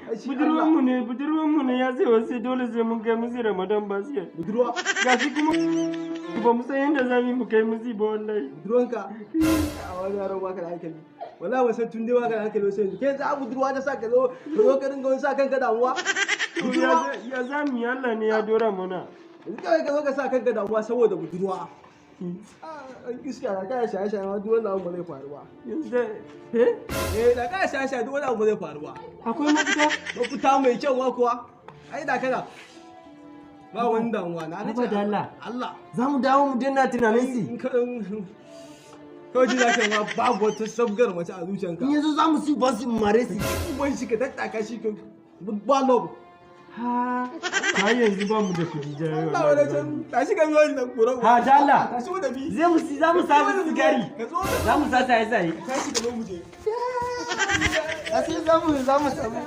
Ai shi Budurwan Allah. mu ne, budurwan mu ne ya ce wasu dole sai mun kai musu Ramadan basket. Budurwa? Gashi kuma ba mu san yadda za mu yi mu kai musu ba wallahi. Budurwanka? A wani yaron baka da hankali. Wallahi ba san tun dai baka da hankali sai yanzu. Kai za budurwa ta sa ka zo ka dinga wani sa kanka damuwa. To Budurwa? ya za mu yi? Allah ne ya dora mana. Yanzu kawai ka zo ka sa kanka damuwa saboda budurwa. Ah, an iska da kaya shaye shaye ma duk wannan abu ba zai faru ba. Yanzu eh? Eh, da kaya shaye shaye duk wani abu ba zai faru ba. Akwai mafita? Mafita mai kyau ma kuwa. Ai da kana ba wani damuwa na Haba da Allah. Allah. Za mu dawo mu daina tunanin si. In ka in kawai ji za ka yi ma babu wata sabgar mace a zuciyanka. In yanzu za mu si ba su mare su. Uban shi ka tattaka shi ka ba love. Ha, har yanzu ba mu da kuɗi jayo. Allah wani can tashi ka biyo ni nan kura. Ha, da Allah. Tashi mu tafi. Zai mu si, za mu samu sigari. Ka zo ka Za mu sa saye saye. tashi ka zo mu je. Sai za mu samu.